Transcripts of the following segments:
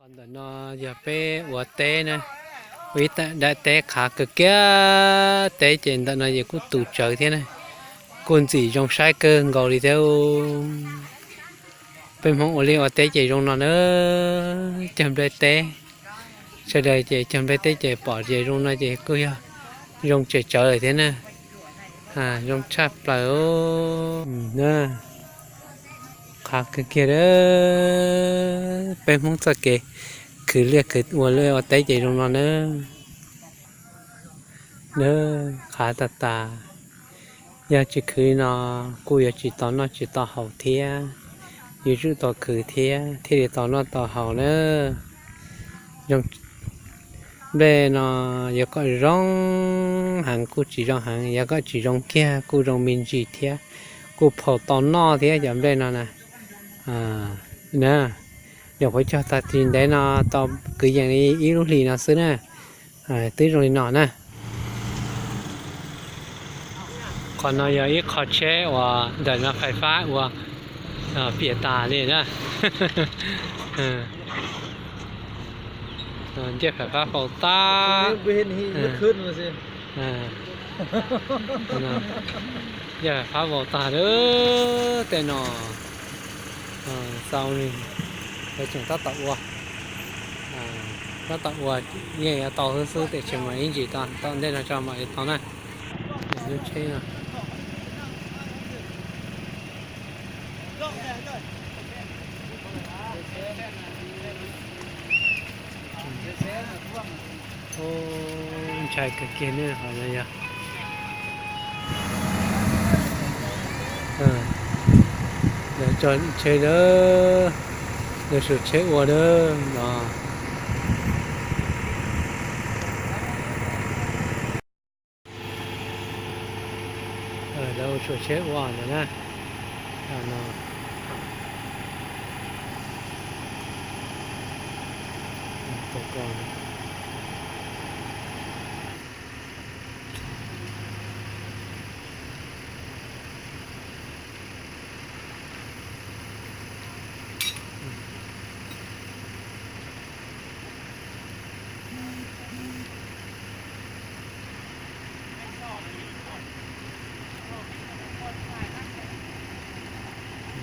Qhov ntawm no yog peb ua teb na, ua ib daim teb qhav kawg kiag, teb ces ntawm no ces kuj tus tsawv thiab na, kuj ntxim zoo saib kawg nkaus li thiab. Peb Hmoob ua liaj ua teb ces zoo no na, cog nplej teb, sawv daws ces cog nplej teb ces pom ces zoo no ces kuj yog zoo tsawv tsawv lawm thiab na, zoo tshaj plaws na. Qhav kawg kiag, peb Hmoob txoj kev khwv liaj khwv ua liaj ua teb ces zoo no na. Qhav tas tas, yog tsis khwv li no kuj yuav tsis tau noj tsis tau haus thiab, yuav tsum tau khwv thiab thiaj li tau noj tau haus na. Nplej no yuav kom zoo heev kuj tsis zoo heev, yuav kom tsis zoo kiag kuj zoo me ntsis thiab, kuj phau tau noj thiab cov nplej no na. Na, nyuam qhuav cog tag kis ntev no tau kwv yees li ib lub hlis no xwb na, twb zoo li no na. Qhov no yog ib qho tsheb uas ntawm no fais fab ua piam tas li na. Ncej fais fab faus tag. Ncej fais fab faus tag lawm tej no. Xau li, lawv tseem tab tom ua, tab tom ua, yeej yuav tau xwb xwb tiam sis mas ib ntsis tau ntej no tso mam li tau na. Lub tsheb no. Ntshai kawg kiag ne, qhov no yog lawv tso tsheb lawm, lawv suav tsheb ua lawm no. Lawv ua suav tsheb ua ntawd na.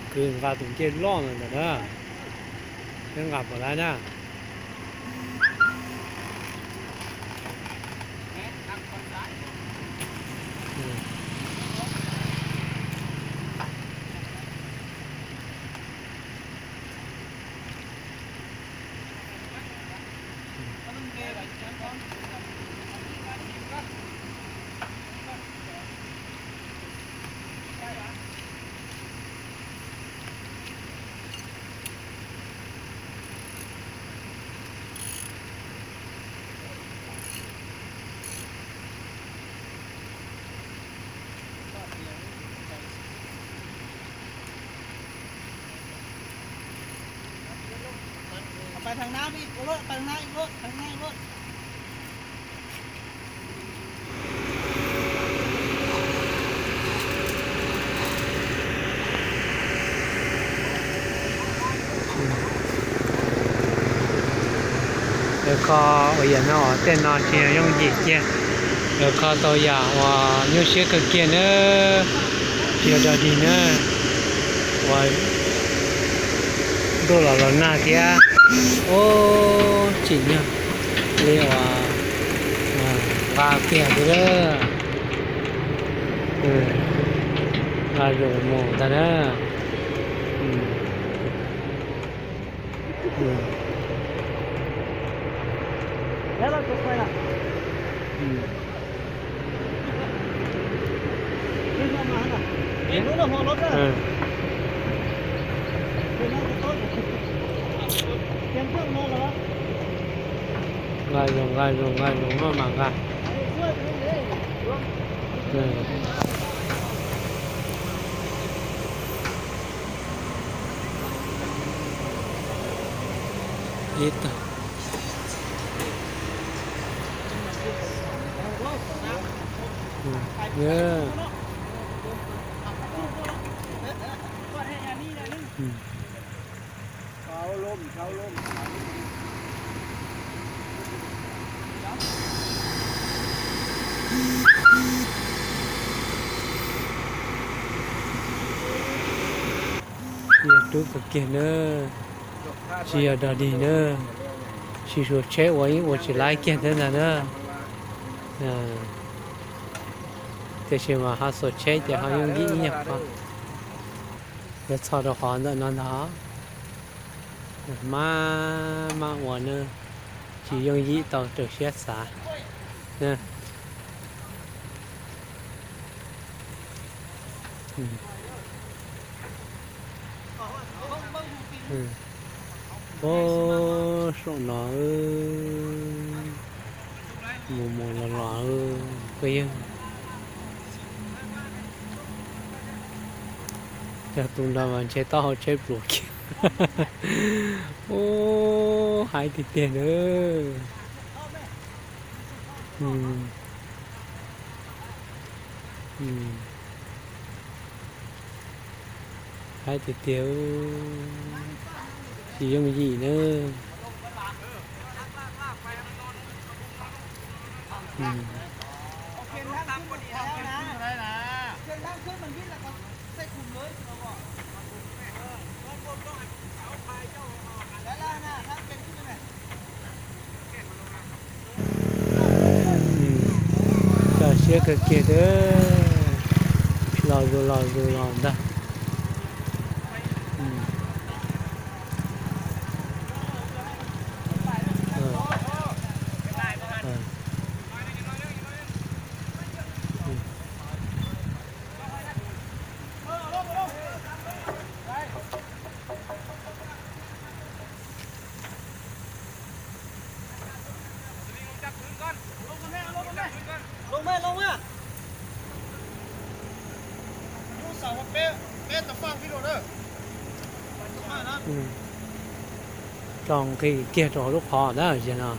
Kwv nqa tus ncej loj ntawm na, peb nqa puas laib na. Lawv kho uas yam no, tej no tsis yog yooj yim kiag. Lawv kho tau yam uas nyuaj siab kawg kiag na, tsis yog dog dig na, uas ntuj los los nag thiab. Ub, tsim nyog li uas nqa kiag thiab. Nqa zus mus ntag na. Nqa zus, nqa zus, nqa zus, maj mam nqa. Ib tag. Kub kawg kiag na, tsis yog dog dig na, tsis suav tsheb ua yeej ua tsis laib kiag thiab ntag na. Tiam sis mas ho xuas tsheb ces ho yooj yim ib nyuag qho. Yuav txhos rau qhov ntawm no ntag. Maj maj ua na, tsis yooj yim tau raws siab xav. Ub, saum no mus mus los los, peb yeej cog tus nrog mas ntshe taub hau tsheb pluav kiag. Ub, haib tiag tiag na. Haib tiag tiag, tsis yooj yim na. Txaus siab kawg kiag, los zus los zus los ntag. Tso nqis kiag rau hauv lub qhov ntawd no.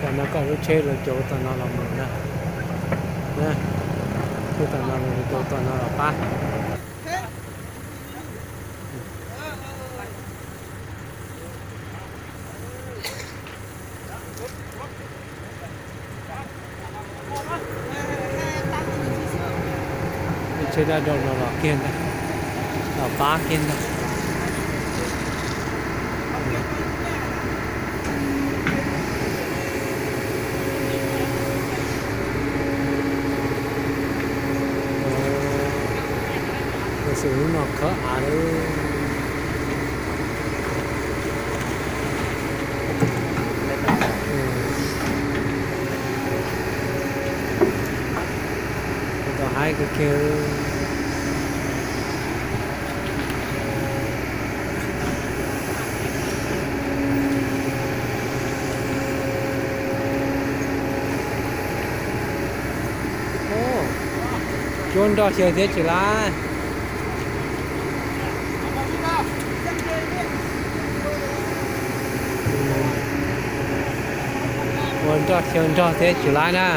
Tam no koj lub tsheb los cov tom no los mus na. Lub tom no los cov tom no los pab. Tsheb dab dau no los kiag ntag, los pab kiag ntag. Tab sis lub no khawb av lawm. Tau haib kawg kiag. Cuab nroj xyaw thiab tsis laib. Ua nroj xyaw nroj thiab tsis laib na.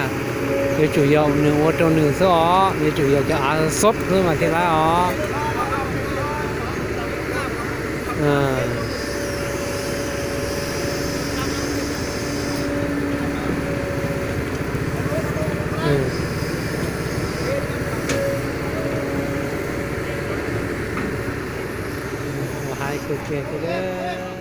Yuav tsum yog nws ua rau nws xwb os, yuav tsum yog cov av xob xwb mas thiaj laib os. Ua haib kawg kiag thiab.